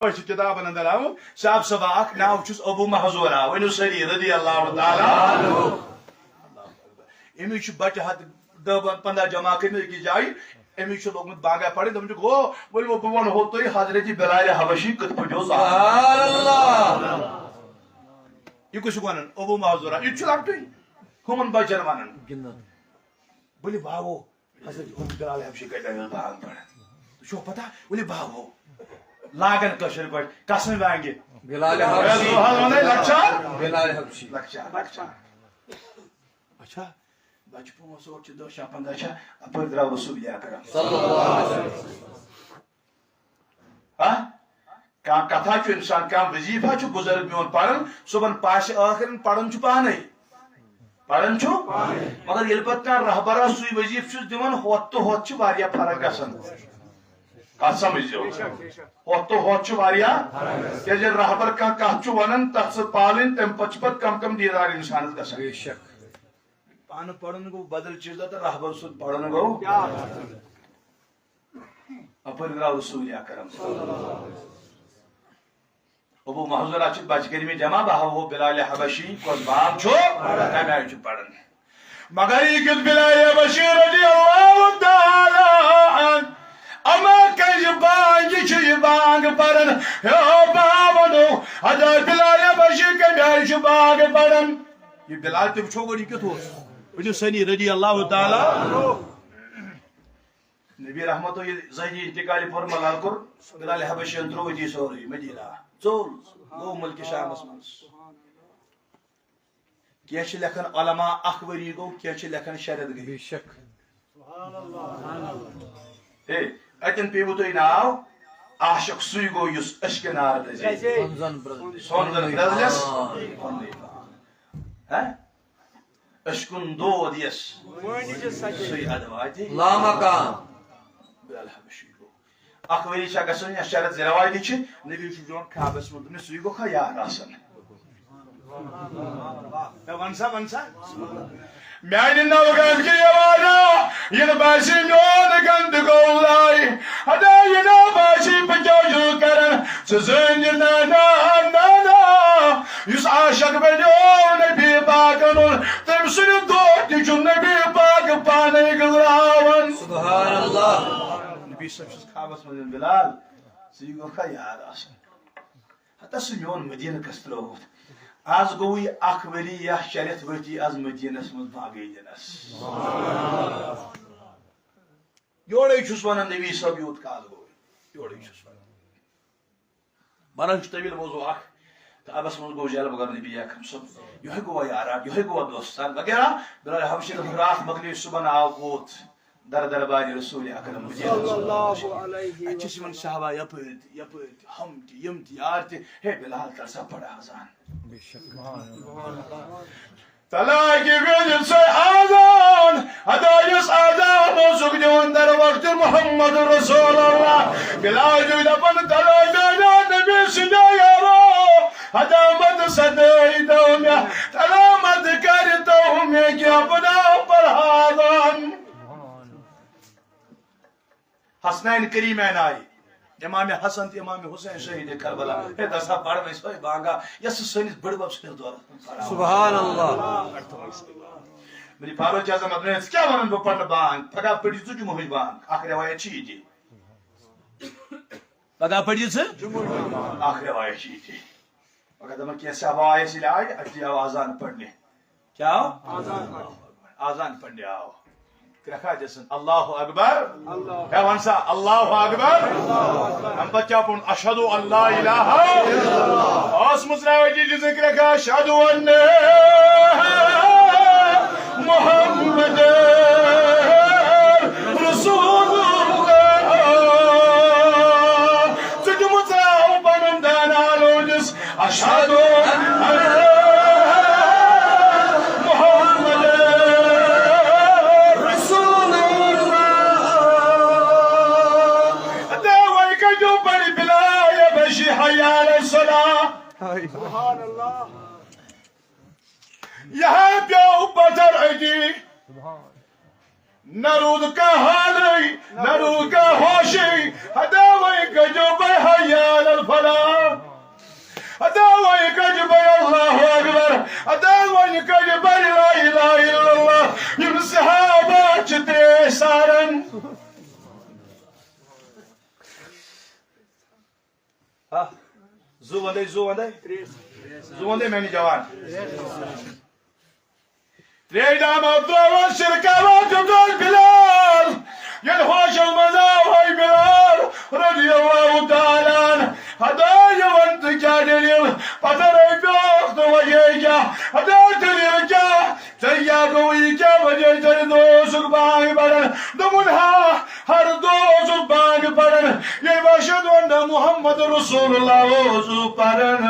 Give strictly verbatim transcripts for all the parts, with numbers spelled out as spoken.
أسۍ چھِ کِتابَن اندر آمُت، صاحب صبا اکھ ناو چھُس ابو محذورہ، ؤنِو سٲری رضی اللہ تعالیٰ عنہ۔ اَمِکۍ چھِ بَچہٕ ہَتھ دَہ پنٛداہ جمع کٔرمٕتۍ أکِس جایہِ، أمِس چھُ لوٚگمُت بانگا پَرٕنۍ، دَپان چھُ، گوٚو، ؤلِو بہٕ وَنہو تۄہہِ حضرت بلال حبشی کِتھ پٲٹھۍ اوس آسان۔ سبحان اللہ۔ یہِ کُس چھُ وَنان؟ ابو محذورہ، یہِ تہِ چھُ لۄکٹُے، ہُمَن بَچَن وَنان۔ گِنٛدان۔ ؤلِو باوو، حضرت عمر بلال حبشی کتہِ آیہِ بانگ پران؟ تُہۍ چھُوا پتہ؟ ؤلِو باوو۔ لاگن کٲشِر پٲٹھۍ قسم وانگہِ۔ بلال حبشی۔ ہے، سُہ حظ ونے لۄکچار۔ بلال حبشی۔ لۄکچار، لۄکچار۔ اچھا، بچہِ پانٛژھ ٲٹھ چھِ، دَہ چھِ، پنٛداہ چھِ، اپٲرۍ درٛاو رسول اکرم۔ صلی اللہ علیہ وسلم۔ ہا؟ کانٛہہ کتھا چھُ انسان، کانٛہہ وظیفہ چھُ بُزرگ میون پران، صُبحن پاسہِ ٲخرن پران چھُ پانے۔ پران چھُ؟ مگر ییٚلہِ پتہٕ کانٛہہ رہبرا سُے وظیفہٕ چھُس دِوان، ہۄتھ تہٕ ہۄتھ چھِ واریاہ فرق گژھان۔ کتھ سمجھزیو؟ ہۄتھ تہٕ ہۄتھ چھِ واریاہ۔ کیازِ ییٚلہِ رہبر کانٛہہ کتھ چھُ ونان، تتھ سۭتۍ پالٕنۍ، تمہِ پتہٕ چھُ پتہٕ کم کم دیدار انسانس گژھان۔ بے شک۔ پانہٕ پرُن گوٚو بدل چیٖز، تہٕ رہبر سُنٛد پرُن گوٚو۔ اپٲرۍ درٛاو رسول اکرم۔ ابو محذورہ چھِ بچہِ کٔرمٕتۍ جمع، بہٕ ہاوہو بلال حبشی کۄس بانگ چھُ، کمہِ آیہِ چھُ پران۔ مگر یہِ کیُتھ بلال حبشی رضی اللہ تعالیٰ عنہ، اما کٔژِ بانگہِ چھُ یہِ بانگ پران؟ ہے، بہٕ ہا ونو، ادا بلال حبشی کمہِ آیہِ چھُ بانگ پران؟ یہِ بلال تہِ وٕچھو گۄڈٕ، یہِ کیُتھ اوس؟ وٕچھِو سٲنی رضی اللہ تعالیٰ عنہ۔ نبی رحمتو ییٚلہِ زٲہدی انتقالہِ پوٚر ملال کوٚر، بلال حبشین ترٛوو أتی سورُے مدینہ۔ ژوٚل، گوٚو ملکہِ شامس منٛز۔ کینٛہہ چھِ لیکھان علماء اکھ ؤری گوٚو، کینٛہہ چھِ لیکھان شےٚ رٮ۪تھ گٔے۔ بے شک۔ ہے، اتٮ۪ن پیٚیِوٕ تۄہہِ ناو عاشق، سُے گوٚو یُس عشقِ نار دٔزے۔ سونزن برزلس۔ سونزن برزلس۔ ہہ؟ عشقُن دود یس۔ مٲنِج سجے۔ سُے ادٕ واتہِ۔ لامکان۔ بلال حبشی گوٚو۔ اکھ ؤری چھا گژھان یا شےٚ رٮ۪تھ زِ رٮ۪وایتہِ چھِ، نبی چھُ دِوان خوابس منٛز، دوٚپمَس، سُے گوٚو کھا یار آسان۔ ہے، وَن سا، وَن سا۔ میانہِ نوگام کہِ یوانا، یہِ نہٕ باسہِ میون گنٛد گوٚو لایہِ۔ ہتا یہِ نہٕ باسہِ بہٕ کیٛاہ چھُس کران۔ ژٕ زٲنۍ یہِ نانا، نانا، یُس عاشق بنیو نبی پاکن ہُنٛد، تٔمۍ سُنٛد دۄہ تہِ چھُ نبی پاک پانے گٔنٛزراوان۔ سبحان اللہ۔ نبی صٲب چھُس خوابس منٛز، بلال، ژٕ یہِ گوٚو کھا یاد آسان۔ ہتا سُہ میون مدینہ کس ترٛووُتھ۔ آز گوٚوُے اکھ ؤری یا شےٚ رٮ۪تھ وٲتی آز مدینس منٛز باغے دِنس۔ یورے چھُس ونان نبی صٲب یوٗت کال گوٚو۔ یورے چھُس ونان۔ ونان چھُ طویل موضوع اکھ۔ تہٕ ابس منٛز گوٚو جلب گۄڈٕ نبی اکرم صٲب۔ یِہوٚے گوٚوا یاران، یِہوٚے گوٚوا دوستان وغیرہ۔ بلال حبشی دوٚپُن راتھ مۄکلیو صُبحن آو ووت۔ در دربار رسول اکرم مدینہ۔ صلی اللہ علیہ وسلم۔ اَتہِ چھِ یِمن صحابہ یپٲرۍ تہِ، یپٲرۍ تہِ، ہم تہِ، یِم تہِ، یار تہِ۔ ہے بلال، کر سا پڑھ اذان۔ بے شک۔ تلاگہِ وِزِ سُہ اذان، ہتا یُس اذان اوسُکھ دِوان در وقت محمد رسول اللہ۔ بلال چھُ دپان، تلا میانیو نبی سٕنٛدیو یارو، ہتا مت ستٲے تو مےٚ، تلا مت کر تو مےٚ کینٛہہ، بہٕ نہ پرٕ ہا اذان۔ حسنین کریمین آیہِ۔ امام حسن تہٕ امام حسین شہید کربلا۔ ہے دسا پرو أسۍ وۄنۍ بانگا، یۄس سٲنِس بٕڈبب سٕنٛدِس دورس منٛز پران۔ سبحان اللہ۔ میری فاروق اعظم ادنیس، کیٛاہ ونان بہٕ پرنہٕ بانگ؟ پگاہ پٔرِو ژٕ جمعہٕچ بانگ۔ اکھ روایت چھِ یہِ تہِ۔ پگاہ پٔرِو ژٕ؟ اکھ روایت چھِ یہِ تہِ۔ مگر دپان کینٛہہ صحابہ آیس ییٚلہِ آے، اَتہِ آو اذان پرنہِ۔ کیٛاہ آو؟ اذان پرنہِ۔ اذان پرنہِ آو۔ کرٛکھا دِژٕن، اللہ اکبر۔ اللہ۔ ہے وَن سا، اللہ اکبر۔ اللہ اکبر۔ اَمہِ پتہٕ کیٛاہ پوٚر؟ اشہد ان لا الہ۔ ٲس مُژراوٹی دِژٕن کرٛکھا، اشہد ان محمد رسول اللہ۔ ژٕ تہِ مُژراو پنُن دانا لوٚنٛجس۔ اشہد ان محمد رسول اللہ۔ تہٕ وۄنۍ کٔرِو بٔڑۍ بلال بشی حی علی الصلاۃ۔ سبحان اللہ۔ یہاں پیو پتھر اٹی۔ نہ روٗد کانٛہہ حالٕے، نہ روٗد کانٛہہ ہوشٕے۔ ہتا وۄنۍ کٔرِو بے حیال الفلاح۔ ہتا وۄنۍ کٔرِو بے اللہ اکبر۔ ہتا وۄنۍ کٔرِو بے لا الہ الا اللہ۔ یِم صحابہ چھِ ترٛیش ساران۔ ہا، زٕ وَندَے، زٕ وَندَے۔ زٕ وَندَے میٛانہِ جوان۔ ترٛیش دامہ ترٛووُس شِرکاوان دیُتُس بِلال۔ ییٚلہِ ہوشَس منٛز آو ہے بِلال رضی اللہ تعالیٰ عنہ، ہتا یہِ وَن ژٕ کیٛاہ دٔلیٖل؟ پَتھَرَے پیوٚکھ تہٕ وَجے کیٛاہ؟ ہتا دٔلیٖل کیٛاہ؟ ژےٚ کیٛاہ گوٚو؟ یہِ کیٛاہ وجہ؟ ژےٚ دۄہ اوسُکھ بانٛگ پَران۔ دوٚپُن، ہا، ہر دۄہ اوسُس بانٛگ پران، ییٚلہِ بہٕ اشہد ان محمد رسول اللہ اوسُس پران،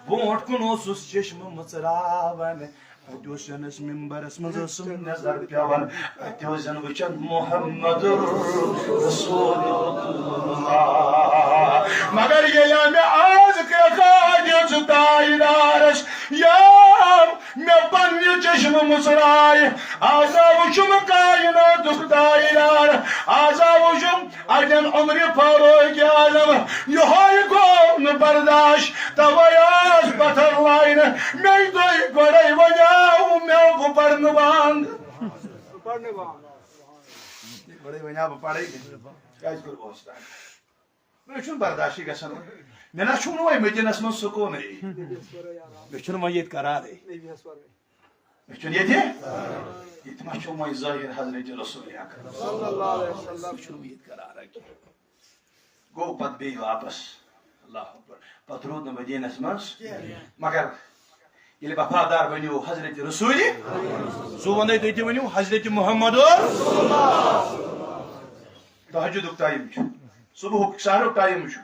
برونٛٹھ کُن اوسُس چشمہٕ مٕژراوان۔ اَتہِ اوس یَنَس ممبرس منٛز ٲسٕم نظر پٮ۪وان، اَتہِ اوس زَن وٕچھان محمد رسول اللہ۔ مگر ییٚلہِ مےٚ آز کرٛٮ۪کھ دِژ تاجدارس، یا مےٚ پننہِ چشمہٕ مُژراے، آز آ وُچھُم کائناتُک تاجدار، آز آ وُچھُم اَتٮ۪ن عمرِ فاروق اعظم۔ یِہوٚے گوٚو نہٕ برداش، توے آس پتھر لاینہٕ مےٚ تُہۍ گۄڈَے۔ وۄنۍ آو مےٚ بہٕ پرنہٕ بنٛد۔ گۄڈَے وۄنۍ آو بہٕ پرے۔ کیٛازِ کوٚر اوس تام؟ مےٚ چھُنہٕ برداشٕے گژھان وۄنۍ۔ مےٚ نہ چھُنہٕ وۄنۍ مدیٖنس منٛز سکوٗنٕے۔ مےٚ چھُنہٕ وۄنۍ ییٚتہِ قرارٕے۔ مےٚ چھُنہٕ ییٚتہِ، ییٚتہِ ما چھُ وۄنۍ ظٲہِر حضرت رسول اکرم؟ مےٚ چھُنہٕ وۄنۍ ییٚتہِ قرارٕے۔ گوٚو پتہٕ بیٚیہِ واپس۔ اللہ اکبر۔ پتہٕ روٗد نہٕ مدیٖنس منٛز۔ مگر ییٚلہِ وفادار بنیو حضرت رسول، سُہ وَنَے تُہۍ تہِ ؤنِو حضرت محمد۔ تہجدُک ٹایم چھُ، صبحُک سحرُک ٹایم چھُ۔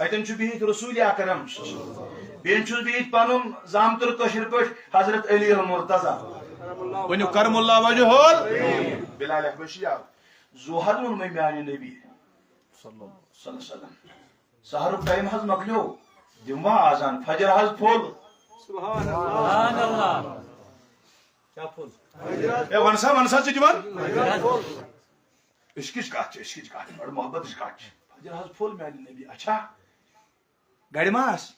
اَتٮ۪ن چھُ بِہِتھ رسول اکرم۔ بیٚیہِ چھُس بِہِتھ پنُن زامتُر کٲشِر پٲٹھۍ حضرت علی المرتضی۔ ؤنِو کرم اللہ وجہہ۔ بلال حبشی آو۔ زُو حظ ووٚن مےٚ میانہِ نبی صلی اللہ علیہ وسلم۔ سحرُک ٹایم حظ مۄکلیو، دِموا آزان، فجر حظ پھوٚل۔ سبحان اللہ۔ کیٛاہ پھوٚل؟ ہے، وَن سا، وَن سا، ژٕ دِوان؟ عشقٕچ کَتھ چھِ، عشقٕچ کَتھ چھِ، بَڑٕ محبتٕچ کَتھ چھِ۔ فجر حظ پھوٚل میٛانہِ نبی۔ اچھا، گَرِ ما آس؟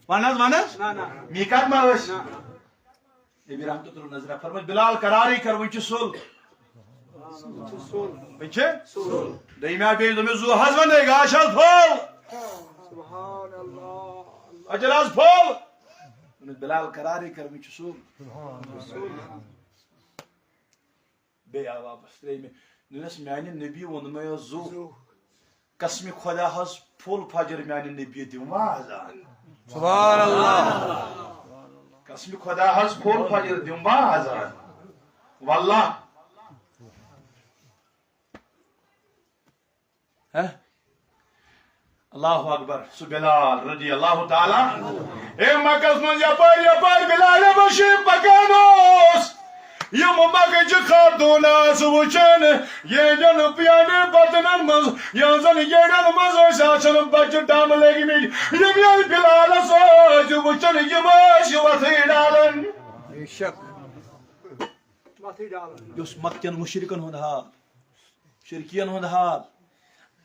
وَن حظ، وَن حظ۔ نہ، نہ۔ میٖقات ما ٲسۍ؟ نہ۔ نبی رحمتُک نظرہ فرمٲے، بِلال، قرارٕے کر، وۄنۍ چھُ سُل۔ چھُ سُل۔ وۄنۍ چھِ؟ سُل۔ دوٚیمہِ آیہِ بیٚیہِ دوٚپمَس، زُو حظ وَن، ہے، گاش حظ پھوٚل۔ سبحان اللہ۔ اجر حظ پھوٚل۔ دوٚپمَس، بِلال، قرارٕے کر، وۄنۍ چھُ سُل۔ سُل۔ بیٚیہِ آو واپس ترٛیٚیِمہِ۔ دوٚپنَس، میٛانہِ نبی ووٚن مےٚ زُو۔ زُو۔ قسمِ خدا حظ پھوٚل فجر میٛانہِ نبی، دِموا آزان؟ سبحان اللہ۔ قسمِ خدا حظ پھوٚل فجر، دِموا آزان؟ واللہ۔ ہہ؟ اللہ اکبر۔ سُہ بلال رضی اللہ تعالیٰ عنہ۔ اے مکس منٛز یپٲرۍ یپٲرۍ بلال حبشی پکان اوس، یِم مکٕچہِ خاتوٗن آسہٕ وٕچھان، ییٚلٮ۪ن یعنی بطنن منٛز، یِہنٛزن ییٚڑٮ۪ن منٛز ٲسۍ آسان بچہِ ڈم لٔگمٕتۍ، یِم ییٚلہِ بلالس ٲسۍ وٕچھان، یِم ٲسۍ وۄتھٕے ڈالان۔ بے شک۔ وۄتھٕے ڈالان۔ یہِ اوس مکہٕ کٮ۪ن مُشرِکن ہُنٛد حال۔ شرکین ہُنٛد حال۔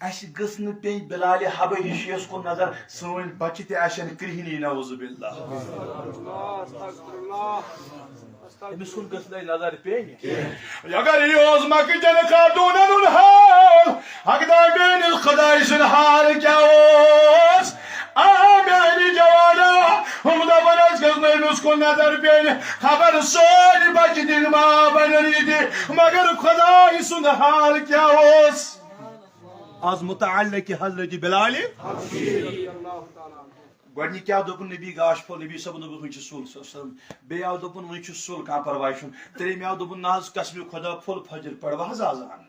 اسہِ گٔژھ نہٕ پیٚنۍ بلال حبشیس کُن نظر، سٲنۍ بچہِ تہِ آسن کرہنی، نعوذ باللہ۔ أمِس کُن گٔژھ نہٕ نظر پیٚنۍ۔ اگر یہِ اوس مکہٕ چٮ۪ن خاتوٗنن ہُنٛد حال، حق دامینِس خداے سُنٛد حال کیٛاہ اوس؟ آ میٛانہِ جوانا، ہُم دپان ٲسۍ گٔژھ نہٕ أمِس کُن نظر پیٚنۍ، خبر سٲنۍ بچہِ دِنۍ ما بنن یہِ تہِ، مگر خداے سُنٛد حال کیٛاہ اوس؟ از متعلق حضرت بلال۔ گۄڈنیُک کیٛاہ دوٚپُن نبی گاش پھوٚل، نبی صٲبن دوٚپُن وۄنۍ چھُ سُل، صلی اللہ علیہ وسلم۔ بیٚیہِ آو دوٚپُن وۄنۍ چھُ سُل، کانٛہہ پرواے چھُنہٕ۔ ترٛیٚیمہِ آو دوٚپُن نہ حظ قسمِ خدا پھوٚل فجر پروا حظ آز اَن۔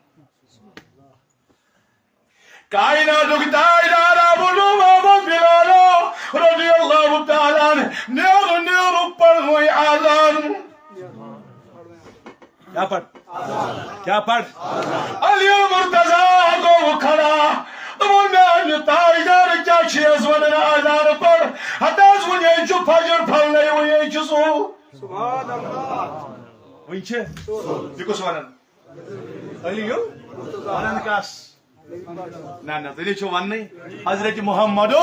کائناتُک تاجدار آو نومامت بلالو رضی اللہ تعالیٰ عنہ، نیرو، نیرو، پرنوے اذان۔ کیا پڑھ؟ کیا پڑھ؟ علی المرتضی گوٚو کھڑا۔ دوٚپُن، میانہِ تاجدار کیٛاہ چھِ یَس وَنان اذان پَر؟ ہتہٕ حظ وُنہِ چھُ فجر پھلنَے، وُنہِ چھُ سُہ۔ سبحان اللہ۔ وُنہِ چھِ؟ یہِ کُس وَنان؟ علی، ونان کس؟ نہ، نہ، تیٚلے چھُ وننٕے۔ حضرت محمد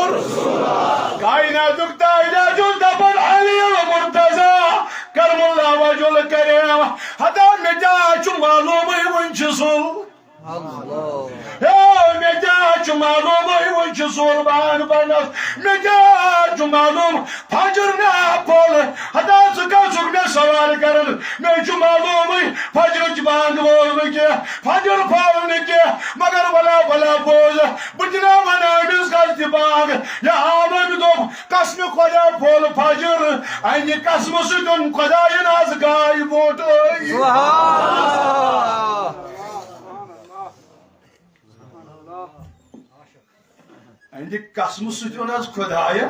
کائناتُک تاجدار چھُ دپان، علی المرتضی کرم اللہ وجہ الکریم۔ ہتا مےٚ کیٛاہ چھُ معلومٕے، وُنہِ چھُ سُل۔ ہے، مےٚ کیٛاہ چھُ معلومٕے، وُنہِ چھُ سُل بانگ پرنس۔ مےٚ کیٛاہ چھُ معلوم، فجر مےٚ پھوٚل۔ ہتا ژٕ کس چھُکھ مےٚ سوال کران؟ مےٚ چھُ معلومٕے، فجرٕچ بانگ وول نہٕ کینٛہہ، فجر پھوٚل نہٕ کینٛہہ، مگر ولا ولا بوز، بہٕ تہِ نا ونہٕ أمِس غلطی بانگ۔ یا آو أمۍ دوٚپ، قسمِ خۄدا پھوٚل فجر، اَمہِ قسمہٕ سۭتۍ اوٚن خۄدایَن آز گاے بوٹہٕ۔ سبحان اللہ۔ اَہَنٛدِ قسمہٕ سۭتۍ اوٚن آز خۄدایَن۔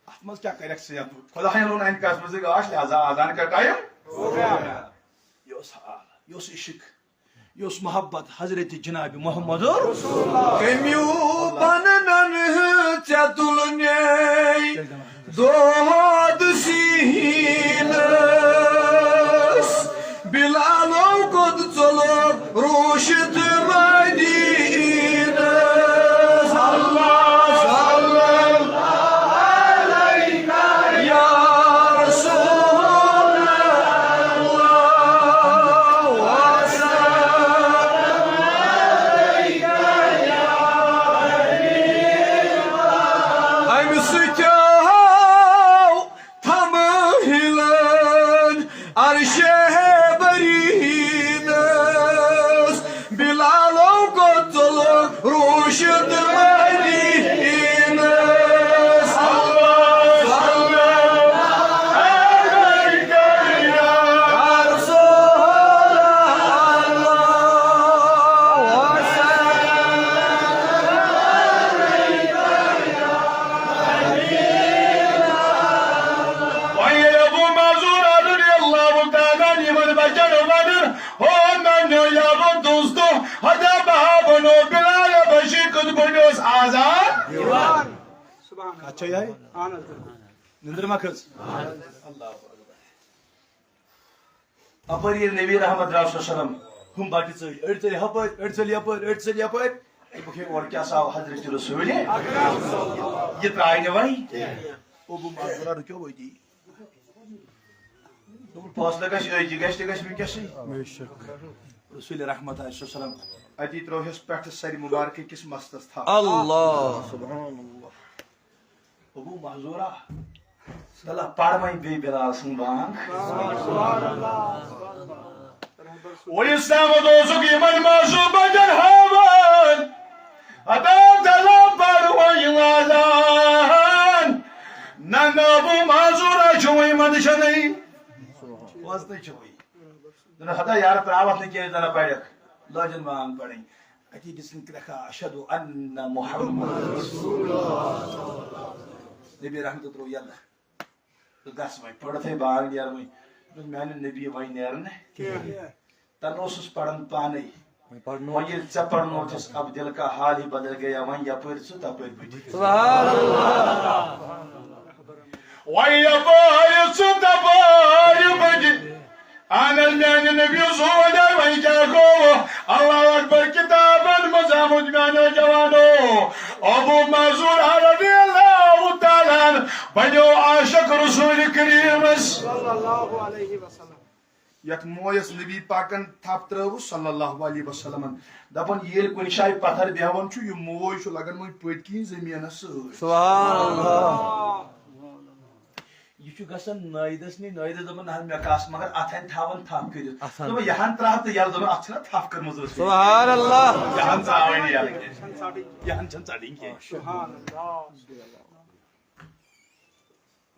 اَتھ منٛز کیٛاہ کَرٮ۪کھ ژٕ؟ خۄدایَن اوٚن اَہَنٛدِ قسمہٕ سۭتۍ گاش، لہذا اذان کا ٹائم۔ یہِ اوس حال، یہِ اوس عشق، یہِ اوس محبت حضرت جناب محمد۔ کمیو بننن ژےٚ تُلنے دود سینس، بلالو کوٚت ژوٚلُکھ روشت مدینس۔ اللہ صلی اللہ علیک یا رسول اللہ، وسلم علیک یا حبیب اللہ۔ امہِ سۭتۍ آو تھمہٕ ہِلٲنۍ عرشِ برینس، بلالو کوٚت ژوٚلُکھ روشت مدینس۔ اللہ صلی علیک یا رسول اللہ، وسلم علیک یا وۄنۍ ییٚلہِ ابو معذور رضی اللہ تعالیٰ عنہ یِمن بچن ونان، ہو میانیو یارو دوستو، ہدا بہا بنو بلال حبشی کِتھ پٲٹھۍ اوس آزاد؟ سبحان اللہ۔ اچھا، یہِ آیہِ؟ اہن حظ، بِلکُل۔ نندر ما کھٔژ؟ اللہ اکبر۔ اپٲرۍ ییٚلہِ نبی رحمت درٛاو صلی اللہ علیہ وسلم، ہُم بَٹہِ ژٔلۍ، أڑۍ ژٔلۍ ہُپٲرۍ، أڑۍ ژٔلۍ یَپٲرۍ، أڑۍ ژٔلۍ یَپٲرۍ۔ دوٚپُکھ، ہے، اورٕ کیٛاہ سا آو حضرت رسول؟ یہِ ترٛایہِ نہٕ وۄنۍ۔ او بہٕ معذورا، رُکیو أتی۔ دوٚپُن، فٲصلہٕ گژھِ أتی، گژھِ تہِ گژھِ وٕنکیٚسٕے۔ بے شک۔ رسول رحمت علیہ السلام اتی ترٛووہس پٮ۪ٹھٕ سَرِ مُبارکہٕ کِس مستس تھپھ۔ اللہ۔ سبحان اللہ۔ ابو معذورا، تلا پَر وۄنۍ بیٚیہِ بلال سٕنٛز بانگ۔ اور اسلام اوسُکھ یِمن معصوم بچن ہاوان۔ ادا تلا پَر وۄنۍ اذان۔ نہ، نہ، ابو معذورا چھُ وۄنۍ منٛدچھنٕے۔ وۄزنٕے چھُ وۄنۍ۔ دوٚپنَس، ہتا یارٕ، ترٛاوَتھ نہٕ کینٛہہ، زَنہٕ پَرٮ۪کھ۔ لٲجِن بانگ پَرٕنۍ۔ اَتی دِژٕن کرٛٮ۪کھا، اشہد ان محمد رسول اللہ۔ نبی رحمت ترٛوو یَلہٕ۔ تہٕ گژھ وۄنۍ، پٔرتھٕے بانگ، نیر وۄنۍ۔ دوٚپُن، میانہِ نبی وۄنۍ نیر نہٕ کینٛہہ۔ تَنہٕ اوسُس پَران پانَے۔ وۄنۍ پَرنو۔ وۄنۍ ییٚلہِ ژےٚ پَرنووتھس، اب دِل کا حال ہی بدل گیا، وۄنۍ یَپٲرۍ ژٕ تَپٲرۍ بہٕ تہِ۔ سبحان اللہ۔ وۄنۍ یَپٲرۍ ژٕ تَپٲرۍ بہٕ تہِ۔ اہن حظ، میانہِ نبی سوٗنٛچ، وۄنۍ کیٛاہ گوٚو؟ اللہ اکبر، کِتابن منٛز آمُت میانیو جوانو۔ ابو معذور رضی اللہ تعالیٰ عنہ بنیو عاشق رسول کریمس۔ صلی اللہ علیہ وسلم۔ یتھ مویس نبی پاکن تھپھ ترٲوٕس صلی اللہ علیہ وسلمن۔ دپان، ییٚلہِ کُنہِ جایہِ پتھر بیہوان چھُ، یہِ موے چھُ لگان وۄنۍ پٔتۍ کِنۍ زٔمیٖنس سۭتۍ۔ سبحان اللہ۔ یہِ چھُ گژھان نٲیدس نِش، نٲیدس دپان، نہ حظ، مےٚ کس، مگر اتھ ہن تھاوان تھپھ کٔرِتھ۔ اتھ ہن۔ دپان، یہِ ہن ترٛاو تہٕ یلہٕ، دپان، اتھ چھِنہ تھپھ کٔرمٕژ رسول۔ سبحان اللہ۔ یہِ ہن ژاوٕنۍ یلہٕ کینٛہہ۔ یہِ ہن چھنہٕ ژٹٕنۍ کینٛہہ۔ سبحان اللہ۔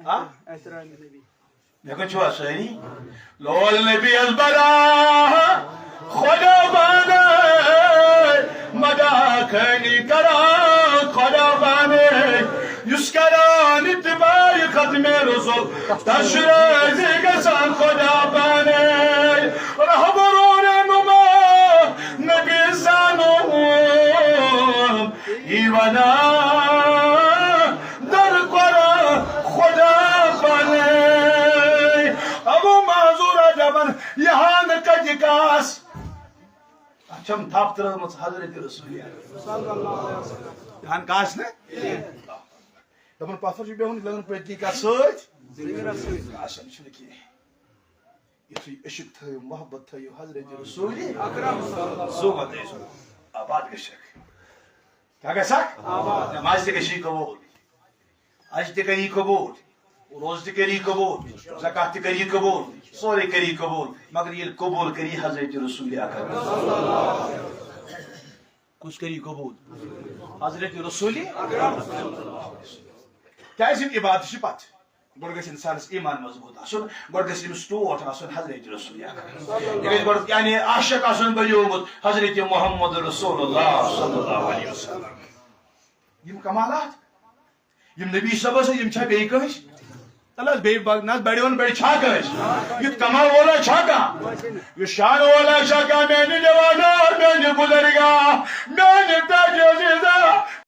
ہا؟ احترام نبی۔ مےٚ کتہِ چھِوا سٲری؟ لول نبی یس بڑا خدا بانے، مدا خٲلی کران خدا بانے، یُس کران اتباع ختم رسول، تس چھُ راضی گژھان خدا بانے۔ رہبر و رہنما نبی زانو، یی ونان در قرآن خدا بنے۔ ابو معذورا دپان، یہِ ہا نہٕ کتہِ کاس۔ اَتھ چھَم تھپھ ترٲومٕژ حضرت رسول۔ اَہَن کاس نہٕ؟ دَپان پَتھر چھُ بیٚہوان، یہِ لَگان پٔتۍ کِنۍ کَتھ سۭتۍ؟ آسان چھُنہٕ کینٛہہ۔ یُتھُے عشق تھٲیِو، محبت تھٲیِو حضرت رسول اکرم صلی اللہ علیہ وسلم۔ آباد گژھکھ۔ کیٛاہ گژھکھ؟ آباد۔ نماز تہِ گژھی قبول۔ حج تہِ کری قبول، روزٕ تہِ کری قبول، زکات تہِ کری قبول، سورُے کری قبول، مگر ییٚلہِ قبول کری حضرت رسول اکرم۔ کُس کری قبول؟ حضرت رسول۔ کیازِ یِم عبادت چھِ پتہٕ؟ گۄڈٕ گژھِ انسانس ایمان مضبوط آسُن، گۄڈٕ گژھِ أمِس ٹوٹھ آسُن حضرت رسول اکرم۔ یہِ گژھِ گۄڈٕ یعنی عاشق آسُن بنیومُت حضرت محمد رسول اللہ صلی اللہ علیہ وسلم۔ یِم کمالات یِم نبی صٲبس ٲسۍ، یِم چھا بیٚیہِ کٲنٛسہِ؟ تَلہٕ حظ بیٚیہِ بگ-، نہ حظ بَڑیو نہٕ بَڑِ چھا کٲنٛسہِ؟ یُتھ کمال وولا چھا کانٛہہ؟ یُتھ شان وولا چھا کانٛہہ؟ میانہِ جوانا، میانہِ بُزرگا، میانہِ تاج عزیزا،